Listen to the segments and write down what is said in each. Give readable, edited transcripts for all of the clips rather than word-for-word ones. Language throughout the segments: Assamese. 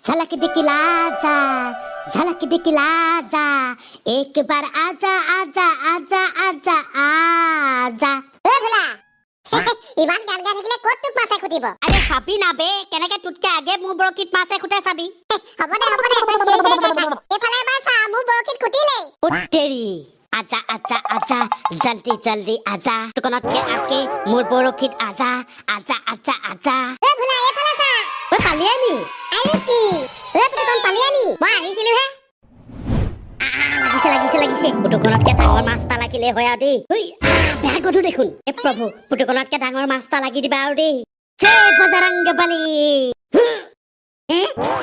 ঝলক দিখিলা যা, ঝলক দিখিলা যা, একবাৰ আজা আজা আজা আজা আজা। ঐ ভোলা, ইমান গান গাই থাকিলে ক'ত তোক মাছে খুটিব? আৰে চাবি না বে, কেনেকে তোতকে আগে মোৰ বৰশীত মাছে খুটে চাবি। হ'ব দে, হ'ব দে, তই চিঞৰি চিঞৰি গাই থাক। এইফালে এবাৰ চা, মোৰ বৰশীত খুটিলেই। উত্তেৰি, আজা আজা আজা, জলদি জলদি আজা, দোকানতকে আগে মোৰ বৰশীত আজা আজা আজা আজা। ঐ ভোলা, এইফালে চা। ঐ, পালিয়ে নি? আৰু কি? ঐ পুতুকণ, পালিয়ে নি? মই আহিছিলোহে। লাগিছে লাগিছে লাগিছে! পুতুকণতকে ডাঙৰ মাছ এটা লাগিলে হয় আৰু দেই। ঐ, বেয়া গধু দেখোন। এ প্ৰভু, পুতুকণতকে ডাঙৰ মাছ এটা লাগি দিবা আৰু দেই। জয় বজৰংগ বলি! হে,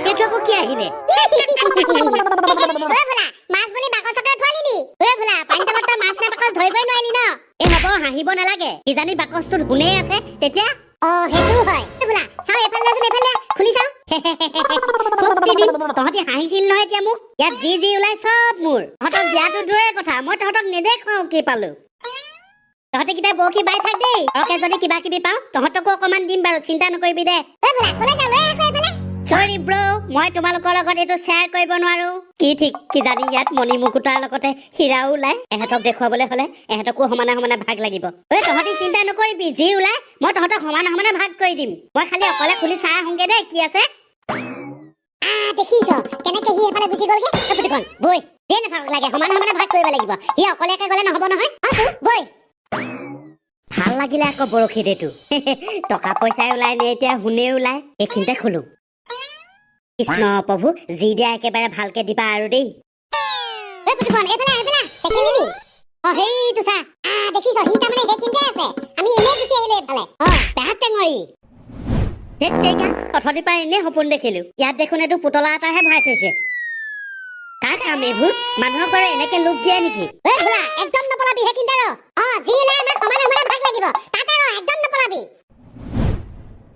এইটো আকৌ কি আহিলে? ঐ ভোলা, মাছ বুলি বাকচতে থোৱালি নি? ঐ ভোলা, পানী তলত তই মাছ নে বাকচ ধৰিবই নোৱাৰিলি ন? এই হ'ব, হাঁহিব নালাগে। কিজানি বাকচটোত সোণেই আছে তেতিয়া? অ, সেইটোও হয়। ঐ ভোলা, চাওঁ, এইফালে দেচোন, এইফালে খুলি চাওঁ। ফুক্তি দিম। তহঁতি হাঁহিছিল নহয়, এতিয়া মোক ইয়াত যি যি ওলাই চব মোৰ। তহঁতক দিয়াটো দূৰৰে কথা, মই তহঁতক নেদেখুৱাও কি পালো। তহঁতি কেইটা বৰশী বাই থাক দেই। সৰহকে যদি কিবা কিবি পাওঁ, তহঁতকো অকণমান দিম বাৰু, চিন্তা নকৰিবি দে। ঐ ভোলা, ক'লে যাওঁ? লৈ আহ আকৌ এইফালে। চৰি ব্ৰ, মই তোমালোকৰ লগত এইটো শ্বেয়াৰ কৰিব নোৱাৰো। কি ঠিক, কিজানি ইয়াত মণি মুকুতাৰ লগতে হীৰাও ওলাই। এহঁতক দেখুৱাবলৈ হলে এহঁতকো সমানে সমানে ভাগ লাগিব। ঐ, তহঁতি চিন্তা নকৰিবি, যি ওলাই মই তহঁতক সমানে সমানে ভাগ কৰি দিম। মই খালি অকলে খুলি চাই আহোঁগে দেই কি আছে। আহ, দেখিছ কেনেকে সি এইফালে গুচি গ'লগে? ঐ পুতুকণ, বৈ। যেই নাথাকক লাগে, সমানে সমানে ভাগ কৰিব লাগিব। সি অকলীয়াকে গ'লে নহ'ব নহয়। অ তো, বৈ। ভাল লাগিলে আকৌ বৰশীত এইটো। টকা পইচাই ওলাই নে এতিয়া সোণেই ওলাই? এইখিনিতে খোলো। কৃষ্ণ প্ৰভু, যি দিয়া একেবাৰে ভালকে দিবা আৰু দেই। ঐ পুতুকণ, এইফালে আহ, এইফালে আহ। দেখিলি নি? অ, সেইটো চা। আহ, দেখিছ, সি তাৰমানে সেইখিনিতে আছে। আমি এনেই গুচি আহিলো এইফালে। অ, বেয়া টেঙৰি। ধেত তেৰিকা, অথনিৰ পৰা এনেই সপোন দেখিলো। ইয়াত দেখোন এইটো পুতলা এটাহে ভৰাই থৈছে। কাৰ কাম এইবোৰ? মানুহক বাৰু এনেকে লোভ দিয়ে নেকি? ঐ ভোলা, একদম নপলাবি, সেইখিনিতে ৰ। অ, যি ওলাই আমাক সমানে সমানে ভাগ লাগিব। তাতে ৰ, একদম নপলাবি।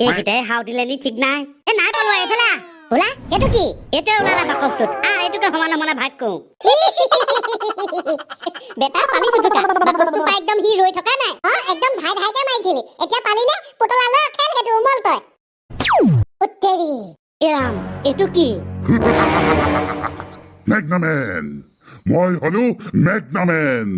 এইকেইটাই হাও দিলে নি ঠিক নাই। এ নাই পলোৱা, এইফালে আহ। ভোলা, সেইটো কি? এইটোৱে ওলালে বাকচটোত। আহ, এইটোকে সমানে সমানে ভাগ কৰো। বেটা, পালিছো টোকা। বাকচটো পাই একদম সি ৰৈ থকা নাই। অ, একদম ধাই ধাইকে মাৰিছিলি। এতিয়া পালি নে? পুতলা লৈ খেল, সেইটো উমল তই। উত্তেৰি! এ ৰাম, এইটো কি? মেগনামেন, মই হলো মেগনামেন।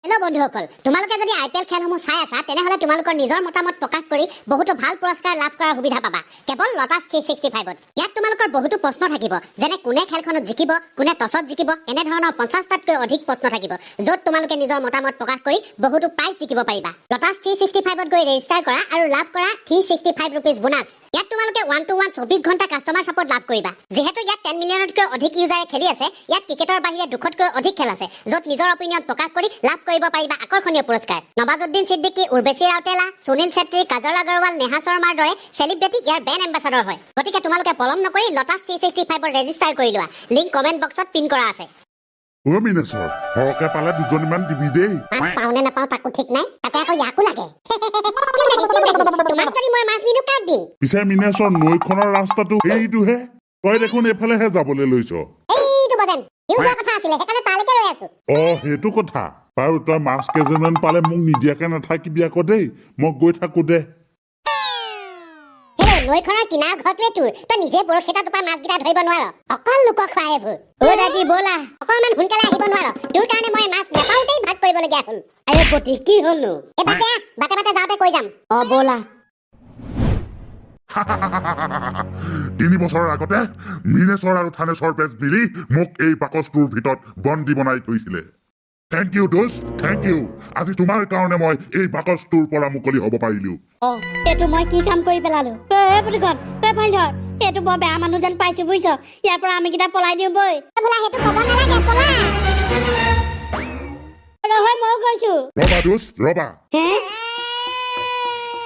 হেল্ল' বন্ধুসকল, তোমালোকে যদি আই পি এল খেলসমূহ চাই আছা, তেনেহ'লে তোমালোকৰ নিজৰ মতামত প্ৰকাশ কৰি বহুতো ভাল পুৰস্কাৰ লাভ কৰাৰ সুবিধা পাবা কেৱল লটাছ 365ত। ইয়াত তোমালোকৰ বহুতো প্ৰশ্ন থাকিব, যেনে কোনে খেলখনত জিকিব, কোনে টছত জিকিব, এনেধৰণৰ 50টাতকৈ অধিক প্ৰশ্ন থাকিব, য'ত তোমালোকে নিজৰ মতামত প্ৰকাশ কৰি বহুতো প্ৰাইজ জিকিব পাৰিবা। লটাছ 365ত গৈ ৰেজিষ্টাৰ কৰা আৰু লাভ কৰা ₹365 বোনাছ। ইয়াত তোমালোকে 1 টু 1 24 ঘণ্টা কাষ্টমাৰ ছাপৰ্ট লাভ কৰিবা। যিহেতু ইয়াত 10 মিলিয়নতকৈ অধিক ইউজাৰে খেলি আছে, ইয়াত ক্ৰিকেটৰ বাহিৰে 200তকৈ অধিক খেল আছে, য'ত নিজৰ অপিনিয়ন প্ৰকাশ কৰি লাভ কৰিব পাৰিবা আকৰ্ষণীয় পুৰস্কাৰ। নৱাজুদ্দিন ছিদ্দিকী, উৰ্বেশী ৰাউটেলা, সুনীল চেত্ৰী, কাজল আগৰৱাল, নেহা শৰ্মাৰ দৰে চেলিব্ৰিটি ইয়াৰ ব্ৰেণ্ড এম্বাচাডৰ হয়। গতিকে তোমালোকে পলম নকৰি লটাছ 365ত ৰেজিষ্টাৰ কৰি লোৱা। লিংক কমেণ্ট বক্সত পিন কৰা আছে। অ মিনেশ্বৰ, সৰহকে পালে দুজনীমান দিবি দেই। মাছ পাওঁ নে নাপাওঁ তাকো ঠিক নাই, তাতে আকৌ ইয়াকো লাগে। কিয় লাগে, কিয় লাগে? তোমাক যদি মই মাছ নিদিওঁ, কাক দিম? পিছে মিনেশ্বৰ, নৈখনৰ ৰাস্তাটো এইটোহে, তই দেখোন এইফালেহে যাবলৈ লৈছ। এইটো বদেন, সিও যোৱা কথা আছিলে, সেইকাৰণে তালৈকে ৰৈ আছো। অ, সেইটো কথা। বাৰু, তই মাছ কেইজনমান পালে মোক নিদিয়াকে নাথাকিবি আকৌ দেই। মই গৈ থাকো দে। হেৰৌ, নৈখনৰ কিনাৰ ঘৰটোৱে তোৰ, তই নিজে বৰশী এটা টোপাই মাছকেইটা ধৰিব নোৱাৰ? অকল লোকক খুৱাই এইবোৰ। অ দাদী, ব'লা। অকণমান সোনকালে আহিব নোৱাৰ? তোৰ কাৰণে মই মাছ নেপাওঁতেই ভাগ কৰিবলগীয়া হ'ল। আৰে বটি, কি হ'লনো? এই বাদ দে, বাটে বাটে যাওঁতে কৈ যাম। অ, ব'লা। 3 বছৰৰ আগতে মিনেশ্বৰ আৰু থানেশ্বৰ বেজ মিলি মোক এই বাকচটোৰ ভিতৰত বন্দী বনাই থৈছিলে। Thank U দোস্ত, thank U. আজি তোমাৰ কাৰণে মই এই বাকচটোৰ পৰা মুকলি হ'ব পাৰিলো। অ, এইটো মই কি কাম কৰি পেলালো? এ পুতুকণ, এ ফাইধৰ, এইটো বৰ বেয়া মানুহ যেন পাইছো, বুজিছ? ইয়াৰ পৰা আমি কেইটা পলাই দিওঁ বৈ। এই ভোলা, সেইটো ক'ব নালাগে, পলা। নহয়, ময়ো গৈছো। ৰবা দোস্ত, ৰবা। হে,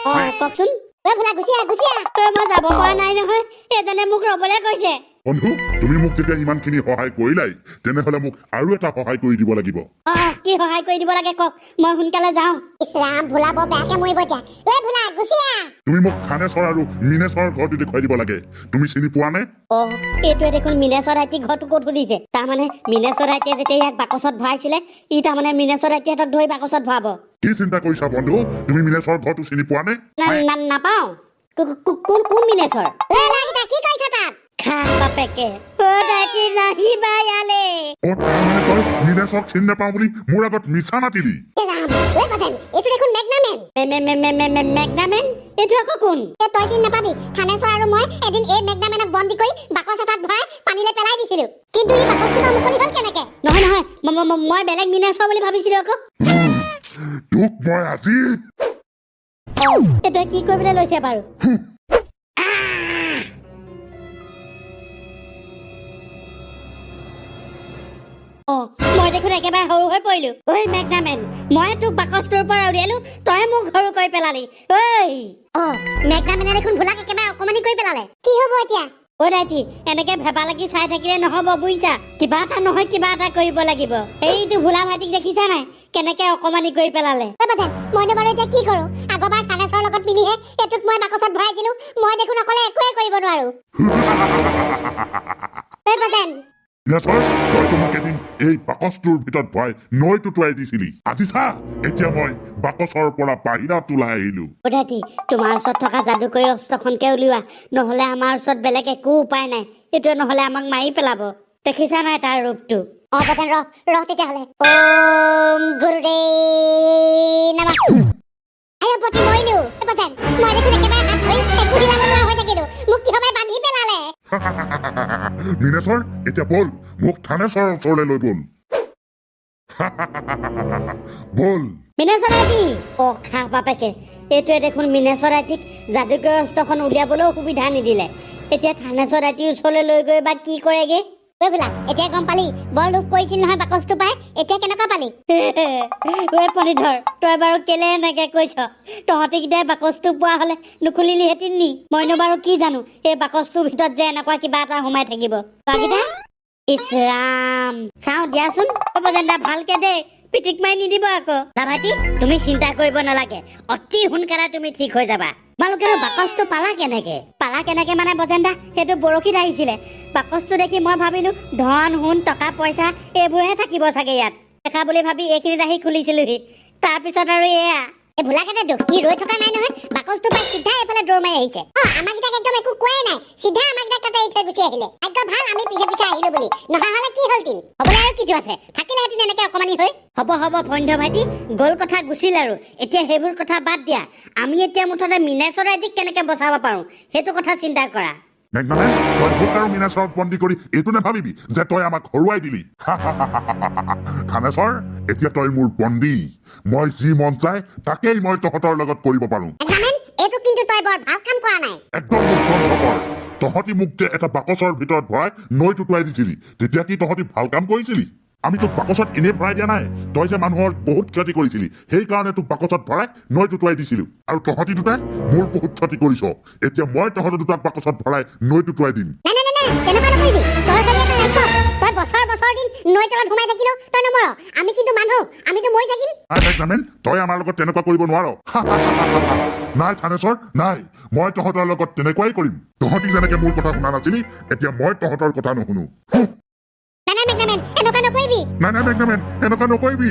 অ, কওকচোন। ঐ ভোলা, গুচি আহ, গুচি আহ। ঐ, মই যাব পৰা নাই নহয়, এজনে মোক ৰ'বলৈ কৈছে। বন্ধু, তুমি মোক যেতিয়া ইমানখিনি সহায় কৰিলাই, তেনেহলে মোক আৰু এটা সহায় কৰি দিব লাগিব। অ, কি সহায় কৰি দিব লাগে কওক, মই সোনকালে যাওঁ। ইছ ৰাম, ভোলা বৰ বেয়াকে মৰিব এতিয়া। ঐ ভোলা, গুচি আহ। তুমি মোক থানেশ্বৰ আৰু মিনেশ্বৰৰ ঘৰটো দেখুৱাই দিব লাগে। তুমি চিনি পোৱা নে? অ, এইটোৱে দেখোন মিনেশ্বৰ আইটিৰ ঘৰটো ক'ত সুধিছে। তাৰমানে মিনেশ্বৰ আইটিয়ে যেতিয়া ইয়াক বাকচত ভৰাইছিলে, ই তাৰমানে মিনেশ্বৰ আইটিহঁতক ধৰি বাকচত ভৰাব। কি চিন্তা কৰিছা বন্ধু? তুমি মিনেশ্বৰৰ ঘৰটো চিনি পোৱা নে? না, নাপাওঁ। কোন কোন মিনেশ্বৰ? ঐ ল'ৰাকেইটা, কি কৰিছ তাত? খা বাপেকে, অ দাইটি, নাহিবা ইয়ালে। অ, তাৰমানে তই মিনেশ্বৰক চিনি নাপাওঁ বুলি মোৰ আগত মিছা মাতিলি? এ ৰাম, ঐ গজেন, এইটো দেখোন মেগনামেন। মে মে মে মে মে মে মেগনামেন? এইটো আকৌ কোন? এ তই চিনি নাপাবি। থানেশ্বৰ আৰু মই এদিন এই মেগনামেনক বন্দী কৰি বাকচ এটাত ভৰাই পানীলৈ পেলাই দিছিলো। কিন্তু ই বাকচটো বা মুকলি হ'ল কেনেকে? নহয় নহয়, মই বেলেগ মিনেশ্বৰ বুলি ভাবিছিলো আকৌ। তোক মই আজি এইটোৱে কি কৰিবলৈ লৈছে বাৰু? অ, মই দেখোন একেবাৰে সৰু হৈ পৰিলো। ঐ মেগনামেন, মই তোক বাকচটোৰ পৰা উলিয়ালো, তই মোক সৰু কৰি পেলালি। ঐ! অ, মেগনামেনে দেখোন ভোলাক একেবাৰে অকমানি কৰি পেলালে। কি হ'ব এতিয়া? অ দাইটি, এনেকে ভেবা লাগি চাই থাকিলে নহ'ব বুজিছা। কিবা এটা নহয় কিবা এটা কৰিব লাগিব। এইটো ভোলা ভাইটিক দেখিছা নাই, কেনেকে অকমানি কৰি পেলালে? ঐ বাজেন, মইনো বাৰু এতিয়া কি কৰো? আগৰবাৰ থানেশ্বৰৰ লগত মিলিহে এইটোক মই বাকচত ভৰাইছিলো। মই দেখোন অকলে একোৱে কৰিব নোৱাৰো। ঐ বাজেন! মিনেশ্বৰ, তইতো মোক এদিন এই বাকচটোৰ ভিতৰত ভৰাই নৈ টুটুৱাই দিছিলি। আজি চা, এতিয়া মই বাকচৰ পৰা বাহিৰত ওলাই আহিলো। অ দাইটি, তোমাৰ ওচৰত থকা যাদুকৰী অস্ত্ৰখনকে উলিওৱা, নহ'লে আমাৰ ওচৰত বেলেগ একো উপায় নাই। এইটোৱে নহ'লে আমাক মাৰি পেলাব। দেখিছা নাই তাৰ ৰূপটো? অ বজেন, ৰহ ৰহ তেতিয়াহ'লে। ওম গুৰুদেৱ নমঃ। আই পতি, মৰিলো। ঐ বজেন, মই দেখোন একেবাৰে হাত ভৰি একো হিলাব নোৱাৰা হৈ থাকিলো। মোক কিহবাই বান্ধি পেলালে। মিনেশ্বৰ, এতিয়া ব'ল, মোক থানেশ্বৰৰ ওচৰলৈ লৈ ব'ল, ব'ল। মিনেশ্বৰ আইটি! অ খা বাপেকে, এইটোৱে দেখোন মিনেশ্বৰ আইটিক যাদুকৰী অস্ত্ৰখন উলিয়াবলৈও সুবিধা নিদিলে। এতিয়া থানেশ্বৰ আইটিৰ ওচৰলৈ লৈ গৈ বা কি কৰেগে? ঐ বোলা, এতিয়া গম পালি? বৰ লোভ কৰিছিল নহয় বাকচটো পাই। এতিয়া কেনেকুৱা পালি? ঐ ফণীধৰ, তই বাৰু কেলে এনেকে কৈছ? তহঁতি কেইটাই বাকচটো পোৱা হলে নুখুলিলিহেঁতেন নি? মইনো বাৰু কি জানো এই বাকচটোৰ ভিতৰত যে এনেকুৱা কিবা এটা সোমাই থাকিব। তহঁতকেইটা, ইছ ৰাম, চাওঁ দিয়াচোন। অ বজেন্দা, ভালকে দেই, পিটিক মাৰি নিদিব আকৌ। ভাইটি, তুমি চিন্তা কৰিব নালাগে, অতি সোনকালে তুমি ঠিক হৈ যাবা। তোমালোকেনো বাকচটো পালা কেনেকে? পালা কেনেকে মানে বজেন্দা, সেইটো বৰশীত আহিছিলে। বাকচটো দেখি মই ভাবিলো ধন সোণ টকা পইচা এইবোৰহে থাকিব চাগে ইয়াত, দেখা বুলি ভাবি এইখিনিত আহি খুলিছিলোহি। তাৰপিছত আৰু এয়া। এই ভোলাকেইটা দুখ, সি ৰৈ থকা নাই নহয়। বাকচটো পাই চিধা এইফালে দৌৰ মাৰি আহিছে। অ, আমাকেইটাক একদম একো কোৱাই নাই, চিধা আমাকেইটাক তাতে এৰি থৈ গুচি আহিলে। ভাগ্য ভাল আমি পিছে পিছে আহিলো বুলি, নহা হলে কি হ'ল তিন হ'বলৈ আৰু কিটো আছে, থাকিলেহেঁতেন এনেকে অকমানি হৈ। হ'ব হ'ব ফণীধৰ ভাইটি, গ'ল কথা গুচিল আৰু, এতিয়া সেইবোৰ কথা বাদ দিয়া। আমি এতিয়া মুঠতে মিনেশ্বৰ আইটিক কেনেকে বচাব পাৰো সেইটো কথা চিন্তা কৰা। মেঘনামে, তই মোক আৰু মিনেশ্বৰক বন্দী কৰি এইটো নাভাবিবি যে তই আমাক হৰুৱাই দিলি। থানেশ্বৰ, এতিয়া তই মোৰ বন্দী। মই যি মন যায় তাকেই মই তহঁতৰ লগত কৰিব পাৰো। মেঘনামেন, এইটো কিন্তু তই বৰ ভাল কাম কৰা নাই। একদম মুখ বন্ধ কৰ। তহঁতি মোক যে এটা বাকচৰ ভিতৰত ভৰাই নৈ টুটুৱাই দিছিলি, তেতিয়া কি তহঁতি ভাল কাম কৰিছিলি? আমি তোক বাকচত এনেই ভৰাই দিয়া নাই। তই যে মানুহৰ বহুত ক্ষতি কৰিছিলি, সেইকাৰণে তোক বাকচত ভৰাই নৈ টুটুৱাই দিছিলো। আৰু তহঁতি দুটাই মোৰ বহুত ক্ষতি কৰিছ। এতিয়া মই তহঁতৰ দুটাক বাকচত ভৰাই নৈ টুটুৱাই দিম। নাই নাই নাই নাই, তেনেকুৱা নকৰিবি। তই হলি এটা ৰাক্ষস। তই বছৰ বছৰ দিন নৈ তলত সোমাই থাকিলেও তই নমৰ। আমি কিন্তু মানুহ, আমিতো মৰি থাকিম। নাই মেঘনামেন, তই আমাৰ লগত তেনেকুৱা কৰিব নোৱাৰ। নাই থানেশ্বৰ, নাই, মই তহঁতৰ লগত তেনেকুৱাই কৰিম। তহঁতি যেনেকে মোৰ কথা শুনা নাছিলি, এতিয়া মই তহঁতৰ কথা নুশুনো। নাই নাই মেঘনামেন, এনেকুৱা নকৰিবি। নাই নাই মেঘনামেন, এনেকুৱা নকৰিবি।